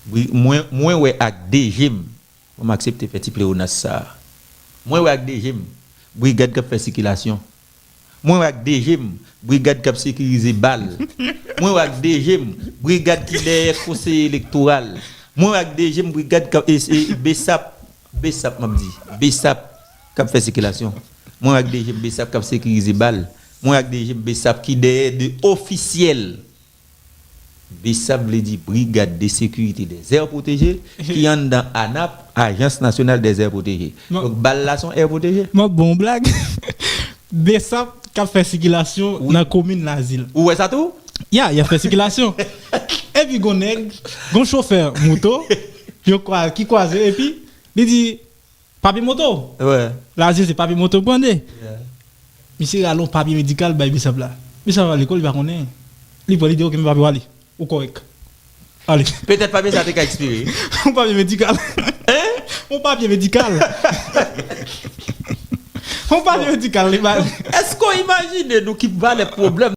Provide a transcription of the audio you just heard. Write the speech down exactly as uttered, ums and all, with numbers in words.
Bri- Mwen, mwen wè ak de je m, fò m aksepte fè ti pleonas sa a. Mwen wè ak de je m, brigad k ap fè sikilasyon. Mwen wè ak de je m, brigad k ap sekirize bal. Mwen wè ak de je m, brigad ki dèyè konseye elektoral. Mwen wè ak de je m, brigad k ap, e, e, besap, besap, m ap di, besap k ap fè sikilasyon. Mwen wè ak de je m, besap k ap sekirize bal. Mwen wè ak de je m, besap ki dèyè de ofisyèl. BSAP vle di Brigade de Sécurité des Aires Protégées, ki anndan ANAP, Agence Nationale des Aires Protégées. Donk, bal la se yon air protégé. M ap ba w yon blag. BSAP k ap fè sikilasyon nan komin Lazil. Ou wè sa tou? Ya, y ap fè sikilasyon. Epi gon nèg, gon chofè moto, yo kwa, ki kwaze, epi li di, papye moto. Wè. Lazil se papye moto pou ande. Yeah. Misye rale yon papye medikal bay BSAP la. BSAP al lekòl, li pa konnen. Li pran, li di, "Ok, men papye w ale. Ou kòrèk. Ale." Petèt papye sa te ka ekspire. Yon papye medikal. Hein? Yon papye medikal. Yon papye medikal, li bay. Èske w imajine nou ki valè pwoblèm